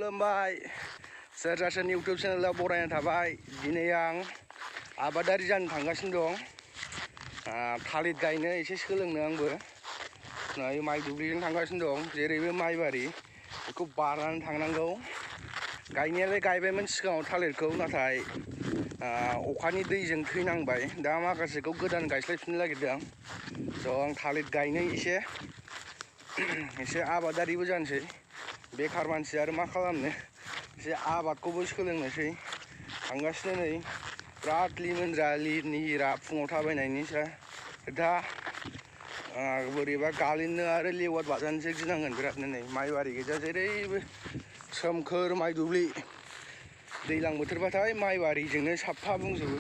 खुलुमबाय सेरजासन इउटुब चेनेलाव बरायना थाबाय। दिनै आं आबादारि जानो थांगासिनो दं। थालिर गायनो एसे सोलोंनो आंबो नै माइ दुब्लिजों थांगासिनो दं। जेरैबो माइबारि बेखौ बारनानै थांनांगौ। गायनायालाय गायबायमोन सिगाङाव थालिरखौ, नाथाय अखानि दैजों थैनांबाय। दा माखासेखौ गोदान गायस्लायफिननो नागिरदों। स' आं थालिर गायनो एसे आबादारिबो जानोसै। बेखार मानसि आरो मा खालामनो, एसे आबादखौबो सोलोंनोसै। थांगासिनो नै बिराद लिमोनद्रा निहिरा फुङाव थाबायनायनिसो दा बोरैबा गालिननो आरो लेवार बाजानोसो गिनांगोन बिरादनो। नै माइबारि गोजा जेरैबो सोमखोर माइ दुब्लि। दैज्लां बोथोरबाथाय माइबारिजोंनो साफा बुंजोबो।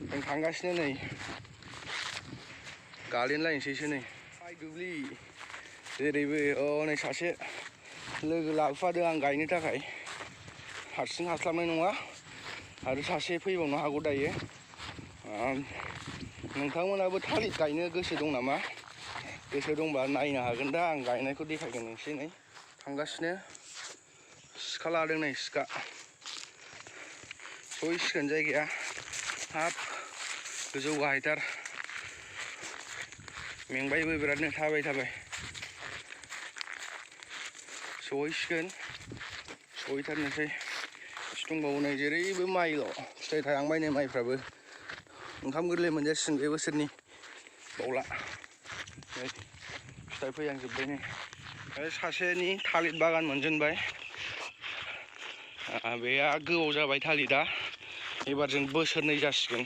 जों थांगासिनो नै गालिनलायनोसैसो नै माइ दुब्लि जेरैबो। नै सासे लोगो लाबोफादों आं गायनो थाखाय। हारसिं हास्लाबनाय नङा आरो सासे फैबावनो हागौ दायो। नोंथांमोनाबो थालिर गायनो गोसो दं नामा? गोसो दंबा नायनो हागोन दा। आं गायनायखौ देखायगोन एसे। नै थांगासिनो। सिखा लादों नै सिखा। सहैसिगोन जायगाया। हाब गोजौ गाहायथार। मेंबायबो बिरादनो थाबाय सहैसिगोन। सहैथारनोसै। एसे दंबावो नै जेरैबो माइल' फिथाइ थायहांबाय नै माइफ्राबो। ओंखाम गोरलै मोनजासिगोन बे बोसोरनि बावला। नै फिथाइ फैहांजोब्बाय नै। सासेनि थालिर बागान मोनजेनबाय। बेहा गोबाव जाबाय थालिदा। एबारजों बोसोरनै जासिगोन।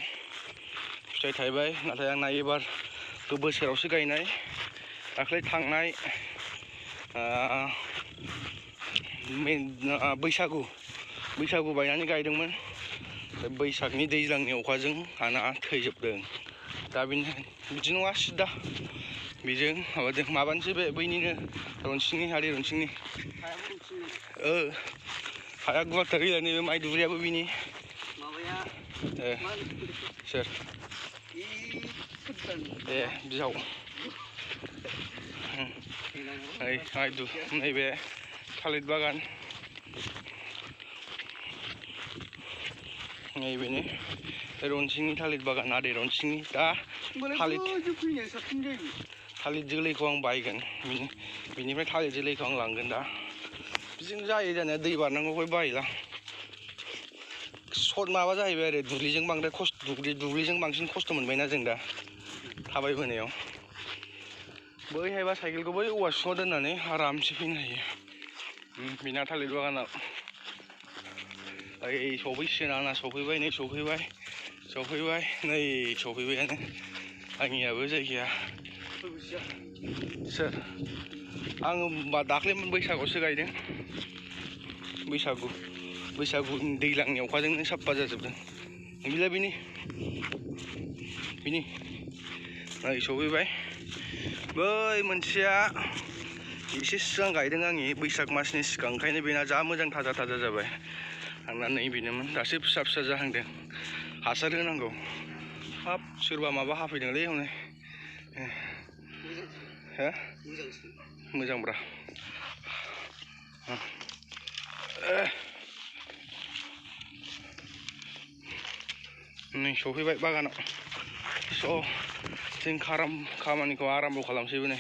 फिथाइ थायबाय। नाथाय आंना एबार बोसोरावसो गायनाय। दाख्लै थांनाय बैसागु बायनानै गायदोंमोन। बैसागनि दैज्लांनि अखाजों आंना थैजोबदों। दा बिदि नङा सिदा बेजों माबानोसै बे बैनिनो रनसिंनि आदै रनसिंनि। हाया गुवारथार गैया नैबे माइ दुब्लियाबो बिनि माबाया। सोर बिहाव नैबे थालिर बागान। नैबेनो रनसिंनि थालिर बागान आदै रनसिंनि। दा थालिर जोलैखौ आं बायगोन। बिनिफ्राय थालिर जोलैखौ आं लांगोन। दा बिदिनो जायो जानाया। दै बारनांगौखाय बायोलां। माबा जाहैबाय आरो दुब्लिजों बांद्राय दुब्लिजों बांसिन खस्थ' मोनबायना जों दा थाबायबोनायाव। बैहायबा साइकेलखौ बै औवा सिङाव दोननानै आरामसे फैनो हायो। बिना थालिर बागानाव सफैसिगोन। आंना सफैबाय नै सफैबाय नै सफैबायानो आंनियाबो जायगाया। सोर आङो दाख्लै बैसागुआवसो गायदों। बैसागु दैज्लांनि अखाजोंनो साफा जाजोबदों। गैला बिनि नै सफैबाय। बै मोनसेया एसे सिगां गायदों आंनि बैसाग मासनि सिगां। ओंखायनो बेना जा मोजां थाजा जाबाय। आंना नै बेनोमोन दासो फिसा जाहांदों। हासार होनांगौ। हाब सोरबा माबा हाफैदोंलै हनै। मोजांब्रा। नै सफैबाय बागानाव। जों खामानिखौ आराम्भ' खालामसैबो नै।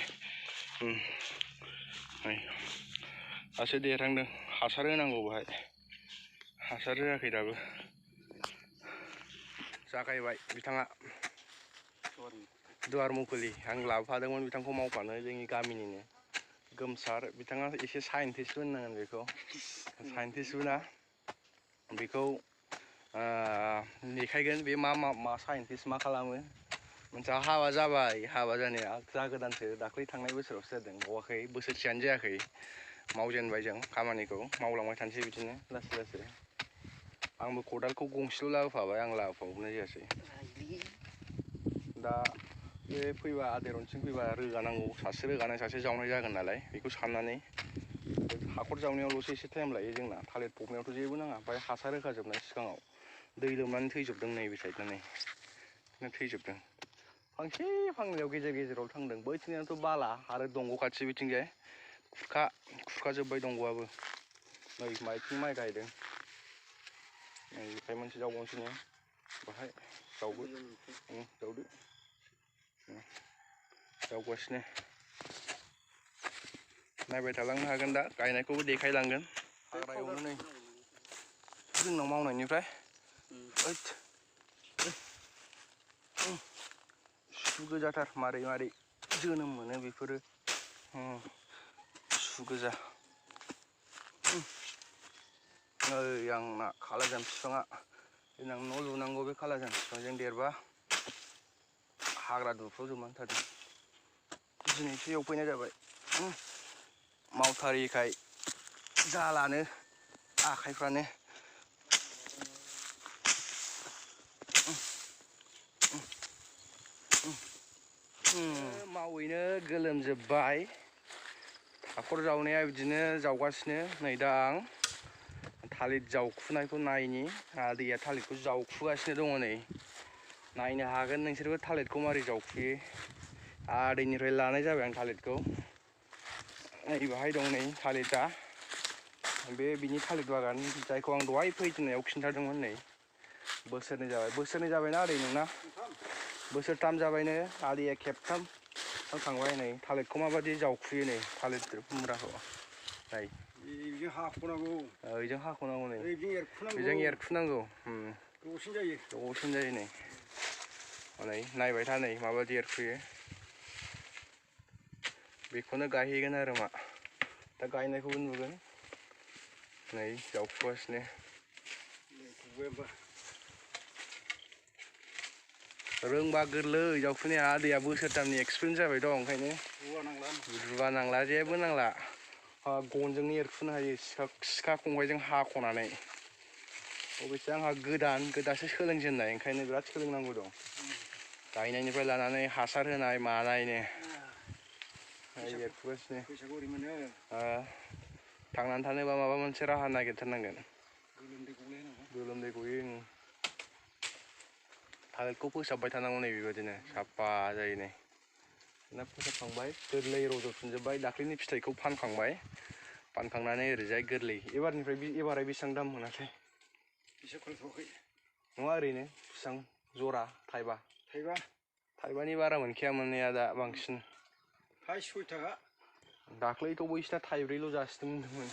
दासो देरहांदों। हासार होनांगौ बेहाय। हासार होआखै दाबो। जागायबाय बिथाङा दुवारमुखुलि। आं लाबोफादोंमोन बिथांखौ मावफानो, जोंनि गामिनिनो गोमसार। बिथाङा एसे साइन्टिस्टबो होननांगोन बेखौ। साइन्टिस्टबो ना। बेखौ देखायगोन बे मा साइन्टिस्ट मा खालामो। मोनसे हाबा जाबाय। हाबा जानाया जागोदानसो। दाख्लै थांनाय बोसोरावसो जादों। बावाखै, बोसोरसेयानो जायाखै। मावजेनबाय जों खामानिखौ। मावलांबाय थानोसै बिदिनो लासै। आंबो खदालखौ गंसेल' लाबोफाबाय। आं लाबोफाबावनाय जायासै। दा बे फैबा आदै रनसिं फैबा रोगानांगौ। सासे रोगानाय सासे जावनाय जागोन नालाय, बेखौ साननानै हाखर जावनायावल'सो एसे टाइम लायो जोंना। थालिर फबनायावथ' जेबो नाङा। ओमफ्राय हासार होखाजोबनाय सिगाङाव। दै लोमनानै थैजोबदों नैबे साइडना थैजोबदों। फांसे फांनैयाव गेजेराव थांदों। बैथिंजायथ' बाला आरो दंग' खाथि। बिथिंजाय खुरखाजोब्बाय दंग'आबो। नै माइथिं माइ गायदों नै बेहाय मोनसे जावबावनोसै बाहाय जावबो जावदो जावगासिनो नायबाय थालांनो हागोन दा गायनायखौबो देखायलांगोन हाग्रा एवनो नै जोंनाव मावनायनिफ्राय सु गोजाथार मारै मारै जोनोम मोनो बेफोरो सु गोजा ओइ आंना खालाजाम बिफाङा देनां न' लुनांगौ बे खालाजाम बिफांजों देरबा हाग्रा दुफ्रावजोबनानै थादों दिनैसो एवफैनाय जाबाय मावथारिखाय जालानो आखाइफ्रानो मावैनो गोलोमजोब्बाय हाखर जावनाया बिदिनो जावगासिनो नै दा आं थालिर जावखुनायखौ नायनि दैया थालिरखौ जावखुगासिनो दङ नै नायनो हागोन नोंसोरबो थालिरखौ मारै जावखुयो दैनिफ्राय लानाय जाबाय आं थालिरखौ नै बाहाय दं नै थालिरा बे बिनि थालिर बागान जायखौ आं दहाय फैजेननायाव खिन्थादोंमोन नै बोसोरनै जाबायना आदै नोंना बोसोरथाम जाबायनो आदैया खेबथाम थांखांबाय नै थालिरखौ माबायदि जावखुयो नै थालिर मुराखौ नै बेजों हाख'नांगौ बेजों हाख'नांगौ नै बेजों एरखुनांगौ दसेनो जायो नै नै नायबाय था नै माबायदि एरखुयो बेखौनो गायहैगोन आरो मा दा गायनायखौबो नुगोन नै जावखुगासिनो रोंबा गोरलै जावखुनाया दैया बोसोरथामनि एक्सपिरियेन्स जाबाय दं ओंखायनो रुवा नांला जेबो नांला गनजोंनो एरखुनो हायो सिखा खंखाइजों हाख'नानै अबयसे आंहा गोदासो सोलोंजेननाय ओंखायनो बिराद सोलोंनांगौ दं गायनायनिफ्राय लानानै हासार होनाय मानायनो एरखुगासिनो थांनानै थानोबा माबा मोनसे राहा नागिरथारनांगोन गोलोमदै गयो थालिरखौ फोसाबबाय थानांगौ नै बेबायदिनो साफा जायो नै ना फोसाबखांबाय गोरलै रज'फिनजोब्बाय दाख्लैनि फिथाइखौ फानखांनानै ओरैजाय गोरलै एबारै बेसेबां दाम मोनासै नङा ओरैनो बेसेबां जरा थाइबानि बारा मोनखाया मोननाया दा बांसिन 6 थाखा दाख्लैथ' बैसिना थाइब्रैल' जासिदोंमोन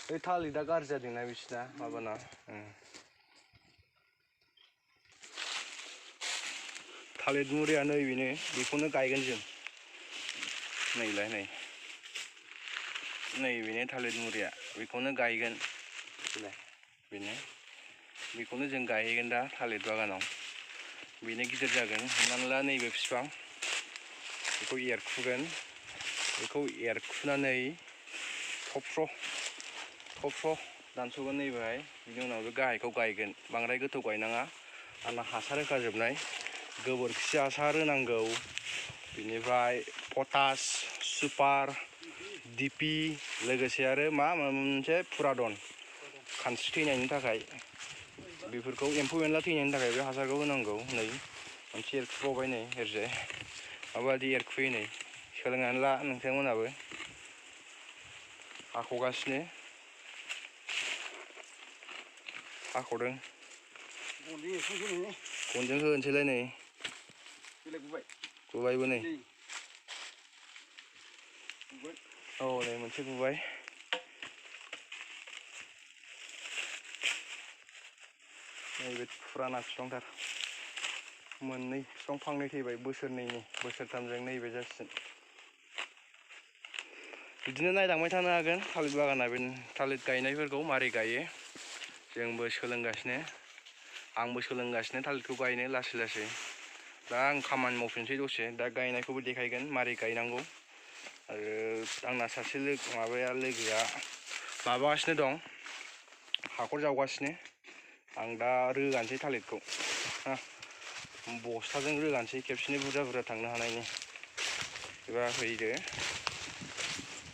बे थालिरा गाज्रि जादोंना बिसिना माबाना थालिर मुराया नै बेनो बेखौनो गायगोन जों नैलाय नै बेनो थालिर मुराया बेखौनो गायगोन बेखौनो जों गायहैगोन दा थालिर बागानाव बेनो गिदिर जागोन हमनानै ला नैबे बिफां बेखौ एरखुनानै थबस्र' दानस'गोन नैबेहाय बिनि उनाव बे गाहायखौ गायगोन बांद्राय गोथौ गायनाङा आंना हासार होखाजोबनाय गोबोरखि हासार होनांगौ बिनिफ्राय पटास सुपार डिपि लोगोसे आरो माबा मोनसे फुरादन खानस्रि थैनायनि थाखाय बेफोरखौ एम्फौ एनला थैनायनि थाखाय बे हासारखौ होनांगौ नै मोनसे एरखुबावबाय नै ओरैजाय माबायदि एरखुयो नै सोलोंनानै ला नोंथांमोनाबो हाख'गासिनो हाख'दों गनजों होनोसैलाय नै गुबायबो नै औ नै मोनसे गुबाय नैबे फुराना बिफांथार मोननै बिफां फांनै थैबाय बोसोरथामजों नैबे जासिगोन बिदिनो नायलांबाय थानो हागोन थालिर बागाना बे थालिर गायनायफोरखौ मारै गायो जोंबो सोलोंगासिनो आंबो सोलोंगासिनो थालिरखौ गायनो लासै दा आं खामानि मावफिनसै दसे दा गायनायखौबो देखायगोन मारै गायनांगौ आरो आंना सासे लोगोआ माबागासिनो दं हाखर जावगासिनो आं दा रोगानोसै थालिरखौ बस्थाजों रोगानोसै खेबसेनो बुरजा थांनो हानायनि एबा फैदो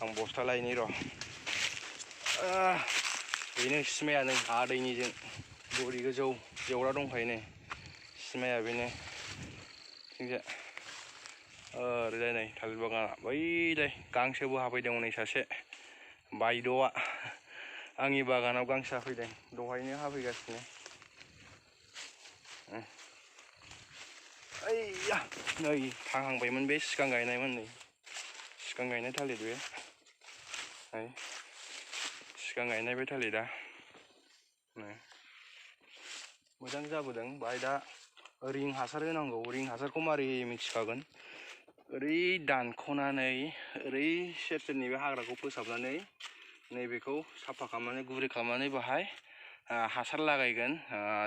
आं बस्था लायनि र' बेनो सिमाया नै आदैनिजों बोरि गोजौ जेवरा दंखायो नै सिमाया बेनो ओरैजाय नै थालिर बागाना बैलाय गांसोबो हाफैदों नै सासे बायद'आ आंनि बागानाव गांसो हाफैदों दहायनो हाफैगासिनो। ओइया नै थांहांबायमोन बे सिगां गायनायमोन नै सिगां गायनाय थालिर बे नै सिगां गायनाय बे थालिरा नै मोजां जाबोदों। बाहाय दा रिं हासार होनांगौ। रिं हासारखौ मारै होयो मिथिखागोन। ओरै दानख'नानै ओरै सेर सेरनि बे हाग्राखौ फोसाबनानै नैबेखौ साफा खालामनानै गुरै खालामनानै बाहाय हासार लागायगोन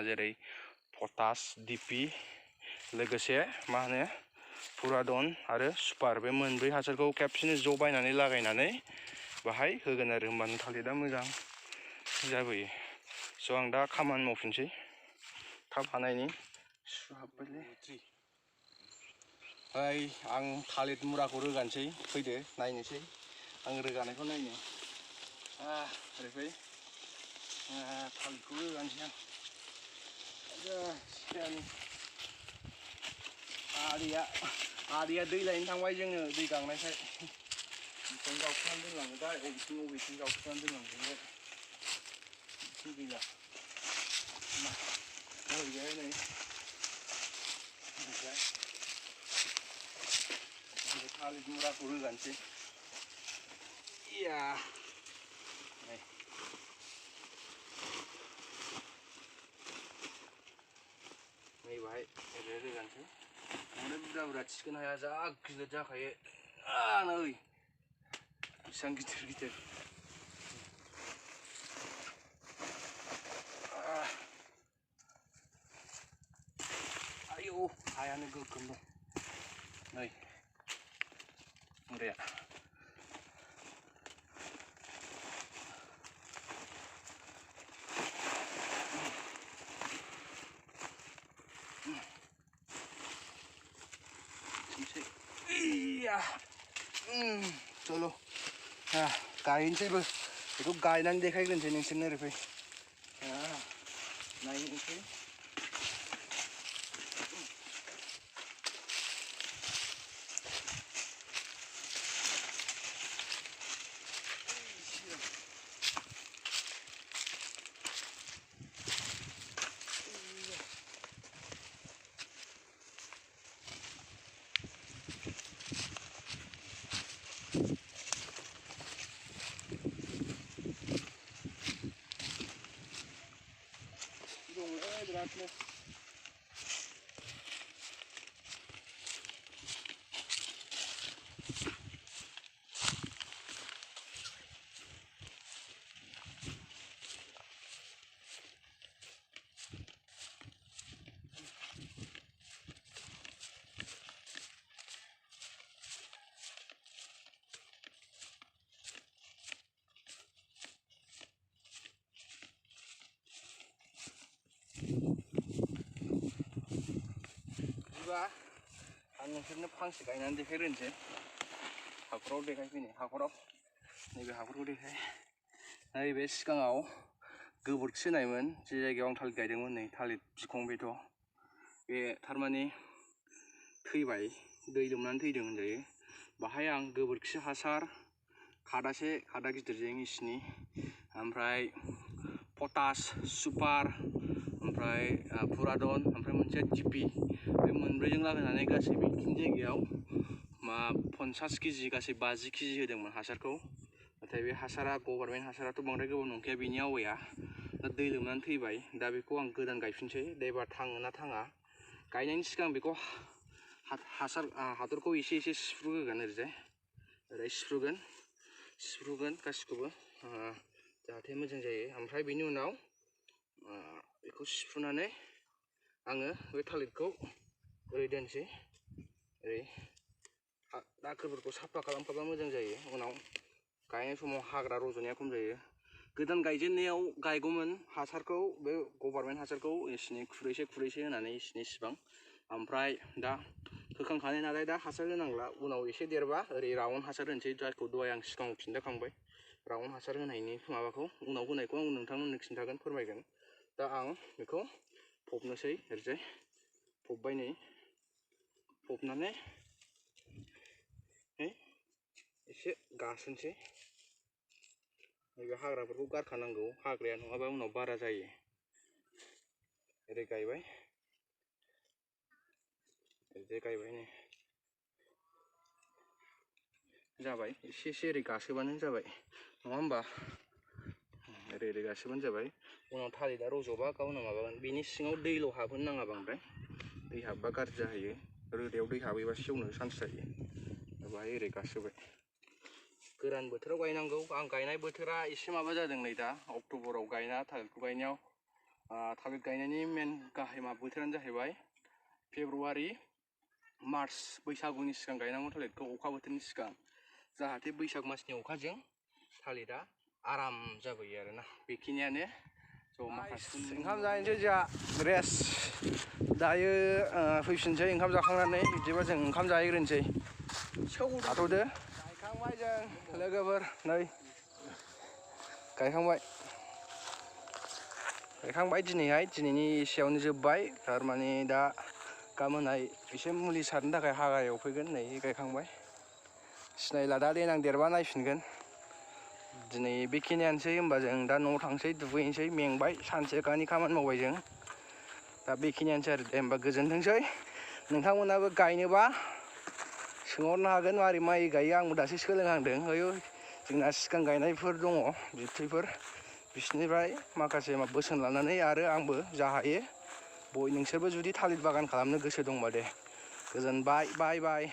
जेरै पटास, DP लोगोसे मा होनो पुरादन आरो सुपार बे मोनब्रै हासारखौ खेबसेनो ज' बायनानै लागायनानै बाहाय होगोन आरो होमबानो थालिरा मोजां जाबोयो। स' आं दा खामानि मावफिनसै थाब हानायनि। सु हाबबायलै ओइ आं थालिर मुराखौ रोगानोसै फैदो नायनोसै आं रोगानायखौ नायनो ओरैफै थालिरखौ रोगानोसै आं सिखायानो आदैया दै लायनो थांबाय जोङो दै गांनायखाय बेखौनो जावखुनानै दोनलाङो दा बबेथिं जावखुनानै दोनलांजोबबाय बिथिं गैला ओरैजाय नै थालिर मुराखौ रोगानोसै इया नै बाहाय ओरैनो रोगानोसै ओमफ्राय बुरजा बुरजा थिखोनो हाया जा गिलिर जाखायो नै बेसेबां गिदिर गिदिर आयौ हायानो गोगोम दं नै मुराया चलो गायनोसैबो बेखौ गायनानै देखायग्रोनोसै नोंसोरनो ओरै फै नायनोसै बिरादनो बिदिबा आं नोंसोरनो फांसे गायनानै देखायग्रोनोसै हाखराव देखायफैनो हाखराव नैबे हाखरखौ देखाय नैबे सिगाङाव गोबोरखि होनायमोन जे जायगायाव आं थालिर गायदोंमोन नै थालिर बिखं बेथ' बे थारमाने थैबाय दै लोमनानै थैदों होनजायो बाहाय आं गोबोरखि हासार खादासे खादा गिदिरजों इसिनि ओमफ्राय पटास सुपार ओमफ्राय पुरादन ओमफ्राय मोनसे DP बे मोनब्रैजों लागायनानै गासै बेखिनि जायगायाव 50 केजि गासै 50 केजि होदोंमोन हासारखौ नाथाय बे हासारा गभर्नमेन्ट हासाराथ' बांद्राय गोबाव नंखाया बेनि आवाया दा दै लोमनानै थैबाय दा बेखौ आं गोदान गायफिनसै दा एबार थाङो ना थाङा गायनायनि सिगां बेखौ हादरखौ एसे एसे सिफ्रुग्रोगोन ओरैजाय ओरै सिफ्रुगोन गासिखौबो जाहाथे मोजां जायो ओमफ्राय बेनि उनाव बेखौ सिफ्रुनानै आङो बे थालिरखौ ओरै दोनसै ओरै दाखोरफोरखौ साफा खालामखाबा मोजां जायो उनाव गायनाय समाव हाग्रा रज'नाया खम जायो गोदान गायजेननायाव गायगौमोन हासारखौ बे गभर्नमेन्ट हासारखौ इसिनि खुरैसे होनानै इसिनि सिबां ओमफ्राय दा होखांखानाय नालाय दा हासार होनांला उनाव एसे देरबा ओरै राउन्ड हासार होनोसै जायखौ दहाय आं सिगाङाव खिन्थाखांबाय राउन्ड हासार होनायनि माबाखौ उनाव होनायखौ आं नोंथांमोननो खिन्थागोन फोरमायगोन दा आं बेखौ फबनोसै ओरैजाय फबबाय नै फबनानै एसे गासोनोसै नैबे हाग्राफोरखौ गारखानांगौ, हाग्राया नङाबा उनाव बारा जायो। ओरै गायबाय, ओरै गायबाय नै जाबाय, एसे एसे ओरै गासोबानो जाबाय नङा होमबा? ओरै ओरै गासोबानो जाबाय। उनाव थालिदा रज'बा गावनो माबागोन। बिनि सिङाव दैल' हाबहोनो नाङा बांद्राय, दै हाबबा गाज्रि जाहैयो, रोदायाव दै हाबहैबा सेवनो चान्स जायो। बाहाय ओरै गासोबाय। गोरान बोथोराव गायनांगौ। आं गायनाय बोथोरा एसे माबा जादों नै दा, अक्ट'बराव गायना थालिरखौ गायनायाव थालिर गायनायनि मेन गाहाय बोथोरानो जाहैबाय फेब्रुवारि मार्च, बैसागुनि सिगां गायनांगौ थालिरखौ, अखा बोथोरनि सिगां, जाहाथे बैसाग मासनि अखाजों थालिरा आराम जाबोयो आरोना। बेखिनियानो ज' माखासे ओंखाम जाहैनोसै जोंहा रेस्ट। दायो फैफिनसै ओंखाम जाखांनानै। बिदिबा जों ओंखाम जाहैग्रोनोसै। थाथ'दो। गायखांबाय जों लोगोफोर, नै गायखांबाय दिनैनि एसेयावनो जोब्बाय। थारमाने दा गाबोनहाय एसे मुलि सारनो थाखाय हाग्रायाव फैगोन। नै गायखांबाय, सिनायला दा देनां देरबा नायफिनगोन। दिनै बेखिनियानोसै होमबा, जों दा न'आव थांसै, दुगैनोसै, मेंबाय, सानसेखानि खामानि मावबाय जों। दा बेखिनियानोसै आरो, दे होमबा गोजोनथोंसै। नोंथांमोनाबो गायनोबा सोंहरनो हागोन, मारै माइ गायो, आंबो दासो सोलोंहांदों। जोंना सिगां गायनायफोर दङ बिबथैफोर, बिसोरनिफ्राय माखासे बोसोन लानानै आरो आंबो जा हायो। नोंसोरबो जुदि थालिर बागान खालामनो गोसो दंबा दे। गोजोनबाय, बाय बाय।